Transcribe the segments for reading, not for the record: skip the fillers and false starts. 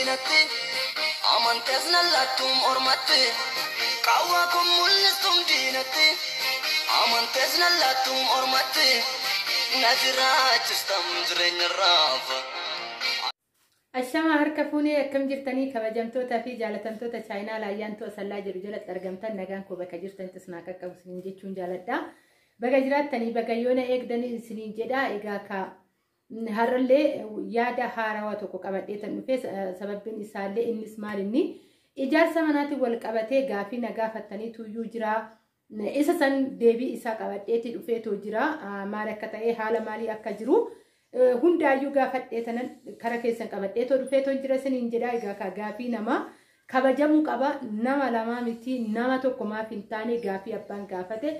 diinatti, amantees nan laattuum ormatti. Qaawwaa kun mul'istuum diinatti, amantees nan laattuum ormatti. Na jiraachistam jireenya raafa. Ashama harka fuunee, akkam jirtanii kabajamtootaa fi jaalatamtoota chaayinaa Laayyaantuu Asallaa jedhu jalatti argamtan? Nagaan koo bakka jirtanitti isin haa qaqqabu isiniin jechuun jaaladha. Baga jiraattanii, baga yoona eegdanii isiniin jedha. Egaa ka har'allee yaada haarawaa tokko qabadhee tan dhufe, sababbiin isaallee innis maal, inni ijaarsa manaatiin wal qabatee gaafii na gaafattanii tuyyuu jira. Isa san deebii isaa qabadheetii dhufeetoo jira. Maal akka ta'e, haala maalii akka jiru hundaayyuu gaafadhee tanan kara keessan qabadheetoo dhufeetoo jira isiniin jedha. Egaa ka gaafii namaa kabajamuu qaba. Nama lamaa miti, nama tokko maaf hin taane, gaafii abbaan gaafate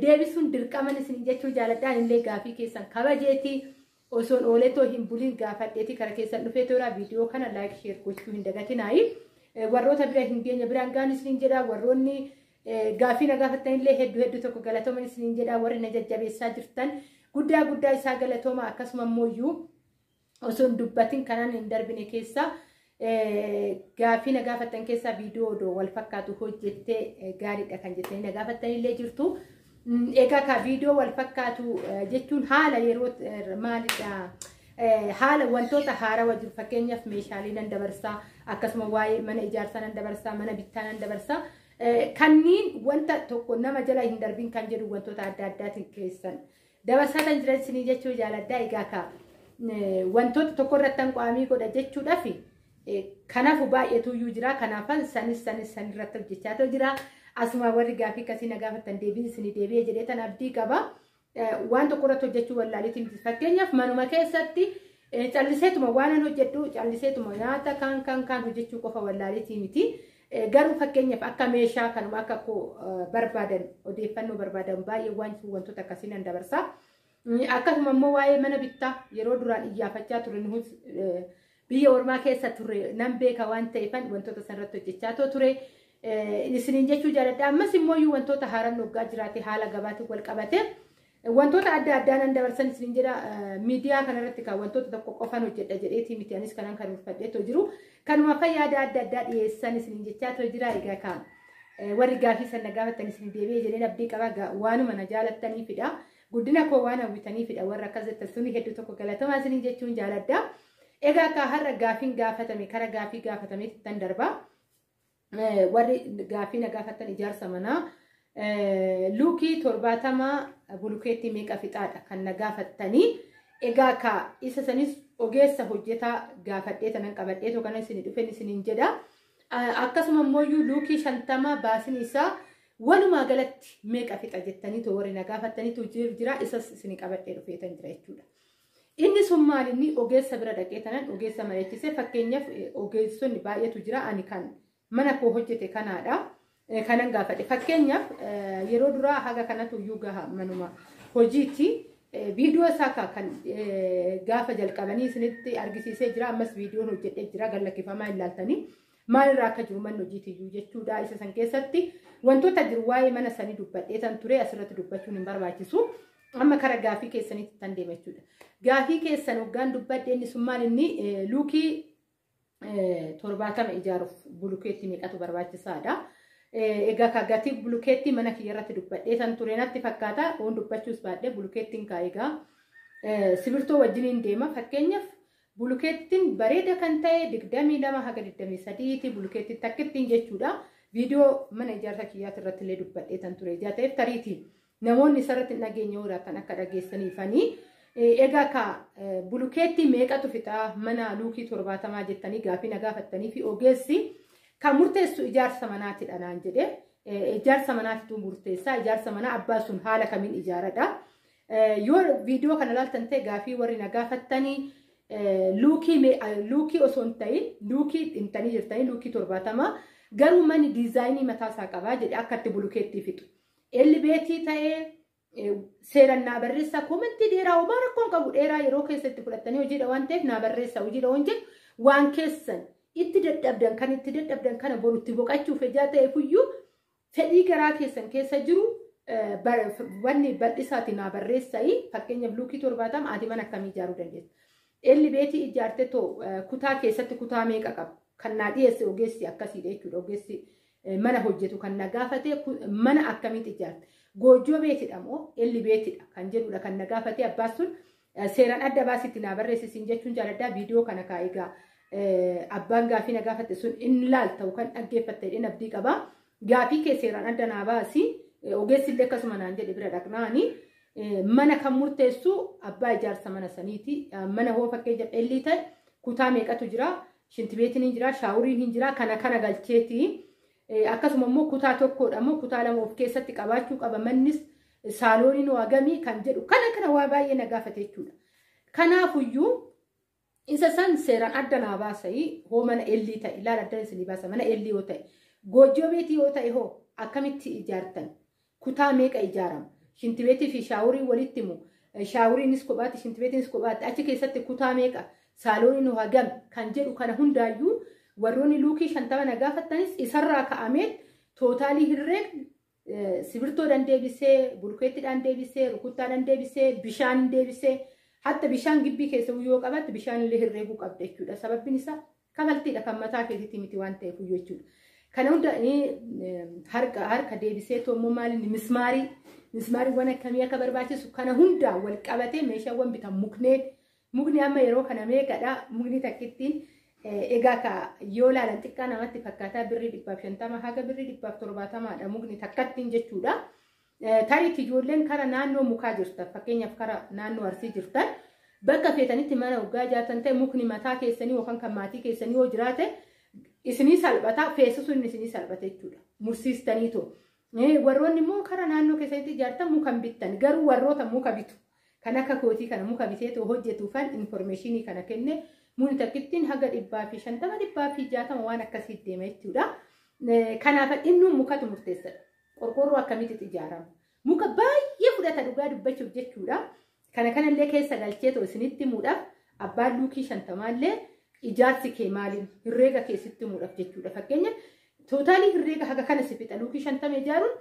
deebisuun dirqaman isin jechuu jaaladha. Illee gaafii keessan kabajeeti osoon ooletoo hin bulin gaafadheeti kara keessan dhufeetoo jira. Viidiyoo kana like, share gochuu hin dagatinaayi. Warroota bira hin geenye biraan gaan isiniin jedha. Warroonni gaafii na gaafattanillee hedduu hedduu tokko galatooman isiniin jedha. Warri na jajjabeessaa jirtan guddaa guddaa isaa galatooma. Akkasuma immoo osoo hin dubbatin kanaan hin darbine keessa, gaafii na gaafattan keessaa viidiyoo odoo wal fakkaatu hojjettee gaariidha kan jettanii na gaafattanillee jirtu. Egaa ka viidiyoo wal fakkaatu jechuun haala yeroo maalidha, haala wantoota haarawaa jiru, fakkeenyaaf meeshaalee nan dabarsaa, akkasuma waa'ee mana ijaarsaa nan dabarsaa, mana bittaa nan dabarsaa, kanniin wanta tokko nama jala hin darbin kan jedhu wantoota adda addaatiin keessan dabarsaa kan jiran isinii jechuu jaaladha. Egaa ka wantoota tokko irratti hanqaamii godha jechuudhaaf kanaafu baay'eetu iyyuu jira. Kanaafan sanis sanis san irratti hojjechaa jira. Asuma warri gaafii akkasii na gaafattan deebiin isinii deebi'ee jedhee tan abdii qaba. Waan tokko irratti hojjechuu wallaaliitii miti. Fakkeenyaaf manuma keessatti calliseetuma waan an hojjedhu, calliseetuma nyaata kaan kaan kaan hojjechuu qofa wallaaliitii miti. Garuu fakkeenyaaf akka meeshaa kanuma akka koo barbaadan, odeeffannoo barbaadan baay'ee waan wantoota akkasii nan dabarsa. Akkasuma immoo waa'ee mana bittaa yeroo duraan iyyaafachaa ture, nuhus biyya ormaa keessa turre nan beeka waan ta'eefan wantoota sanarratti hojjechaa ture. Isiniin jechuu jaaladha. Ammas immoo wantoota haaraan waggaa jiraate, haala gabaatiin wal qabate wantoota adda addaa nan dabarsan isiniin jedha. Miidiyaa kanarratti kan wantoota tokko qofan hojjedha jedheetii miti, anis kanan kan uffadheetoo jiru. Kanuma fayyaada adda addaa dhiyeessan isiniin jechaa too jira. Egaa ka warri gaafii sana gaafattan isin deebi'ee jedheen abdii qaba. Waanuma na jaalattaniifidha. Guddina koo waan hawwitaniifidha warra akkas jettan suni, hedduu tokko galatamaa isiniin jechuun jaaladha. Egaa ka har'a gaafiin gaafatame, kara gaafii gaafatameetti tan darba. Warri gaafii na gaafattan ijaarsa manaa luukii 70 bulukeettii meeqa fixaadha kan na gaafattanii. Egaa ka isa sanis ogeessa hojjetaa gaafadhee tanan qabadhee kana isin dhufen isiniin jedha. Akkasuma immoo luukii 50 baasin isaa walumaa galatti meeqa fixa jettanii warri na gaafattaniitu jira, isas isin qabadhee dhufeetan jira jechuudha. Inni sun maal, inni ogeessa bira dhaqee tanan ogeessa mari'achisee, fakkeenyaaf ogeessonni baay'eetu jira, ani kan mana koo hojjete kanaadha. Kanan gaafadhe fakkeenyaaf yeroo duraa haga kanatu iyyuu gaha manuma hojiiti. Viidiyoo isaa kan gaafa jalqabanii isinitti argisiisee jira. Ammas viidiyoon hojjedhee jira, gallakkifamaa ilaaltanii maalirraa akka jiru manni hojiiti iyyuu jechuudha. Isa san keessatti wantoota jiru waa'ee mana sanii dubbadhee tan ture, asirratti dubbachuun hin barbaachisu. Amma kara gaafii keessanitti tan deema jechuudha. Gaafii keessan hoggaan dubbadhe, inni sun maal, inni luukii 70 ijaaruuf bulukeetti meeqatu barbaachisaadha. Egaa ka gatii bulukeetti mana kiyya irratti dubbadhee san ture natti fakkaata. Oon dubbachuus baadhee bulukeettiin kaa egaa sibirtoo wajjiniin deema. Fakkeenyaaf bulukeettiin bareeda kan ta'e 22 haga 23ti bulukeettiin takkittiin jechuudha. Viidiyoo mana ijaarsa kiyyaati irratti illee dubbadhee tan ture. Ijaa ta'eef tariitii namoonni isarratti hin dhageenye jiraatan akka dhageessaniifanii. Egaa ka bulukeetti meeqatu fixaa mana luukii 70 jettanii gaafii na gaafattanii fi ogeessi kan murteessu ijaarsa manaatidha naan jedhe. Ijaarsa manaatitu murteessaa. Ijaarsa manaa abbaa sun haala kamiin ijaaradha. Yoo viidiyoo kana ilaaltan ta'e, gaafii warri na gaafattanii luukii osoo hin ta'in luukii himtanii jirtanii, luukii 70 garuu manni diizaayinii mataasaa qabaa jedhe akka itti bulukeettii fixu. Elbeetii ta'ee seeraan naa barreessaa, koomentii dheeraa homaa rakkoon qabu, dheeraa yeroo keessatti fudhattanii hojiidha waan ta'eef naa barreessaa. Hojiidha waan jedhu waan keessan itti dadhabdan, kan itti dadhabdan kana boru itti boqachuuf ijaa ta'eefuyyuu fedhii garaa keessan keessa jiru wanni bal'isaati naa barreessaayi. Fakkeenyaaf luukii 70 ati mana akkamii ijaaruu dandeessa? Elli beetii ijaarte too kutaa keessatti kutaa meeqa qaba? Kan naa dhiyeesse ogeessi akkasiidha jechuudha. Ogeessi mana hojjetu kan na gaafate mana akkamitti ijaarte? Goojjoo beetidha moo elli beetidha kan jedhudha kan na gaafate abbaan sun seeraan adda baasitti naa barreessisiin jechuun jaaladhaa. Viidiyoo kana kaa'igaa abbaan gaafii na gaafate sun inni laalta kan dhaggeeffatte jedheen abdii qaba. Gaafii kee seeraan adda naa baasi ogeessi illee akkasuma naan jedhe bira dhaqnaani. Mana kan murteessu abbaa ijaarsa mana saniiti. Mana hoo fakkeenyaaf ellii ta'e kutaa meeqatu jira? Shintibeetiin hin jira, shaawuriin hin jira, kana kana galcheeti. Akkasuma immoo kutaa tokkodha immoo kutaa lama of keessatti qabaachuu qaba. Mannis saalooniin waagamii kan jedhu kana kana waa baay'ee na gaafate jechuudha. Kanaafuyyuu isa san seeraan adda naa baasayii hoo mana ellii ta'e ilaala adda isinii baasa mana ellii yoo ta'e goojjoo beetii yoo ta'e hoo akkamitti ijaartan? Kutaa meeqa ijaarama? Shintibeetii fi shaawuriin walitti himu. Shaawuriinis kophaatti, shintibeetiinis kophaatti. Achi keessatti kutaa meeqa? Saalooniin hagam kan jedhu kana hundaayyuu warroonni luukii 50 na gaafattanis isarraa ka'amee tootaalii hirreeg sibirtoodhaan deebisee, bulkeettiidhaan deebisee, rukuttaadhaan deebisee, bishaan deebisee, hatta bishaan gibbii keessa yoo qabatte bishaan illee herreeguu qabda jechuudha. Sababbiin isaa kafaltiidha kan mataa keetiitti miti waan ta'eef jechuudha. Kana hunda harka deebisee toommoo maaliin mismaariiwwan akkamii akka barbaachisu kana hundaa wal qabatee meeshaawwan bitan mukni amma yeroo kana meeqadha mukni takkittiin egaa ka yoo laalan xiqqaa namatti fakkaataa birrii 150 haga birrii 170dha mukni takkattiin jechuudha. Tarii ijoolleen kara naannoo mukaa jirtan fakkeenyaaf kara naannoo Arsii jirtan bakka feetanitti mana waggaa ijaartan ta'e mukni mataa keessanii yookaan kan maatii keessanii yoo jiraate isinii salphata feesisuun isinii salphata jechuudha. Mursiistaniitoo. Warroonni immoo kara naannoo keessanitti ijaartan muka bittan garuu warroota muka bitu kan akka kootii kana muka biteetoo hojjetuufan informeeshinii kana kenne mukni takkittiin haga 150 160 waan akkasii deema jechuudha. Kanaaf inni mukatu murteessadha. Qorqoorroo akkamitti ijaarama? Muka baay'ee fudhata dhugaa dubbachuuf jechuudha. Kana kanallee keessa galcheetoo isinitti himuudhaaf abbaan luukii 50llee ijaarsi kee maaliin herreega keessatti himuudhaaf jechuudha. Fakkeenya tootaalii herreega haga kana si fixa luukii 50 ijaaruun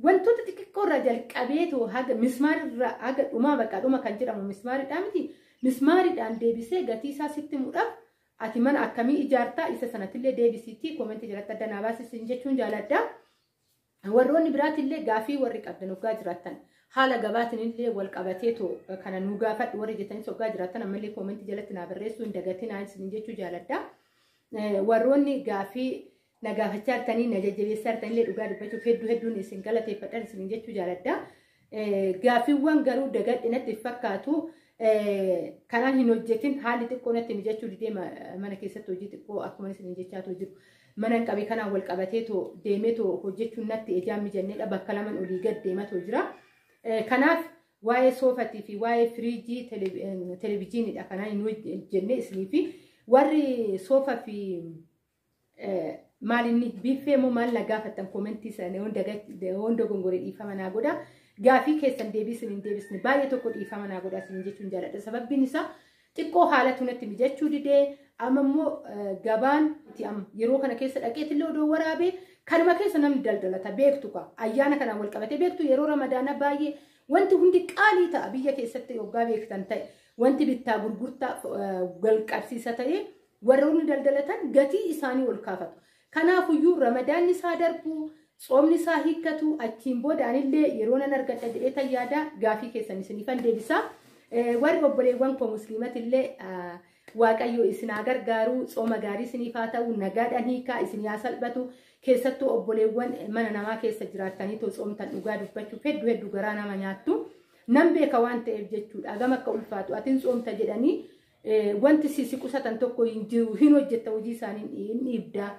wantoota xixiqqoo irraa jalqabeetoo haga mismaarirraa haga dhumaa bakka dhuma kan jedhamu mismaaridhaa miti. Mismaariidhaan deebisee gatii isaa sitti himuudhaaf ati mana akkamii ijaartaa isa sanattillee deebisiitti koomentii jalatti adda naa baasisiin jechuun jaaladha. Warroonni biraatillee gaafii warri qabdan hoggaa jiraattan haala gabaatiin illee wal qabateetoo kana nu gaafadhu warri jettanis hoggaa jiraattan ammallee koomentii jalatti naa barreessuu hin dagatinaa isin jechuu jaaladha. Warroonni gaafii na gaafachaa jirtanii na jajjabeessaa jirtanillee dhugaa dubbachuuf hedduu hedduun isin galateeffadhan isin jechuu jaaladha. Gaafiiwwan garuu dagadhe natti fakkaatu kanaan hin hojjetin haalli xiqqoo natti mijachuu didee mana keessatti hojii xiqqoo akkuma isin jechaatu jiru. Mana hin qabe kanaan wal qabateetoo deemeetoo hojjechuun natti ijaan mijanneedha bakka laman olii gad deematoo jira. Kanaaf waa'ee soofatii fi waa'ee firiijii televezyiiniidha kanaan hin hojjenne isinii fi warri soofa fi maalinni biffee moo maal na gaafattan koomentii sana hunda gongoree dhiifama naa godha. Gaafii keessan deebisin hin deebisne baay'ee tokko dhiifama naa godha isin jechuun jaaladha. Sababbiin isaa xiqqoo haalatu natti mijachuu didee amma immoo gabaan yeroo kana keessa dhaqeetillee odoo waraabee kanuma keessa namni daldalata beektu ka ayyaana kanaan wal qabatee beektu yeroo ramadaanaa baay'ee wanti hundi qaalii ta'a biyya keessatti hoggaa beektan ta'e wanti bittaa gurgurtaa wal qabsiisa ta'e warroonni daldalatan gatii isaanii ol kaafatu. Kanaafuyyuu ramadaanni isaa darbu tsoomni isaa hiikkatu achiin booda anillee yeroo nan argadha jedhee tayyaada gaafii keessan isiniifan deebisa. Warri obboleewwan koo musliimatillee Waaqayyo isin haa gargaaru tsooma gaarii isiniif haa ta'u nagaadhaan hiikaa isin haa salphatu keessattuu obboleewwan mana namaa keessa jiraattanii too tsoomtan dhugaa dubbachuuf hedduu hedduu garaa nama nyaattu nan beeka waan ta'eef jechuudha gama akka ulfaatu atiin tsoomta jedhanii wanti si qusatan tokko hin jiru hin hojjetta hojii isaanii hin dhiibda.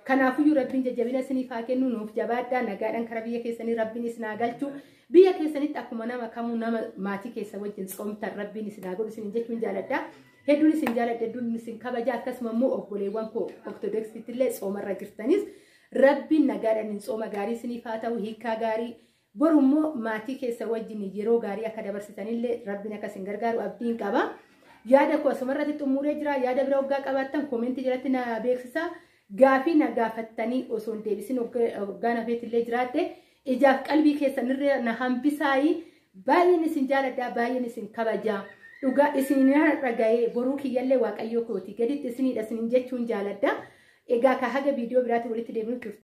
Kanaafuyyuu Rabbiin jajjabina isiniif haa kennu nuuf jabaadhaa nagaadhaan karaa biyya keessanii Rabbiin isin haa galchu biyya keessanitti akkuma nama kamuu nama maatii keessa wajjin tsoomtan Rabbiin isin haa godhu isin jechuun jaaladha. Hedduun isin jaaladha hedduun isin kabaja akkasuma immoo obboleewwan koo ortodoksiitti illee tsoomarra jirtanis Rabbiin nagaadhaan tsooma gaarii isiniif haa ta'u hiikaa gaarii boru immoo maatii keessa wajjin yeroo gaarii akka dabarsitanillee Rabbiin akka isin gargaaru abdiin qaba. Yaada koo asumarratti xumuree jira yaada bira hoggaa qabaattan koomentii jalatti na beeksisa. Gaafii na gaafattanii osoo hin deebisin hoggaa nafeetillee jiraatte ijaaf qalbii keessanirra na hambisaayii baay'een isin jaaladha baay'een isin kabajaa. Dhugaa isin har'a ga'ee boruu kiyyallee waaqayyoo kooti gaditti isiniidha isiniin jechuun jaaladha. Egaa ka haga viidiyoo biraatti walitti deemnu turte.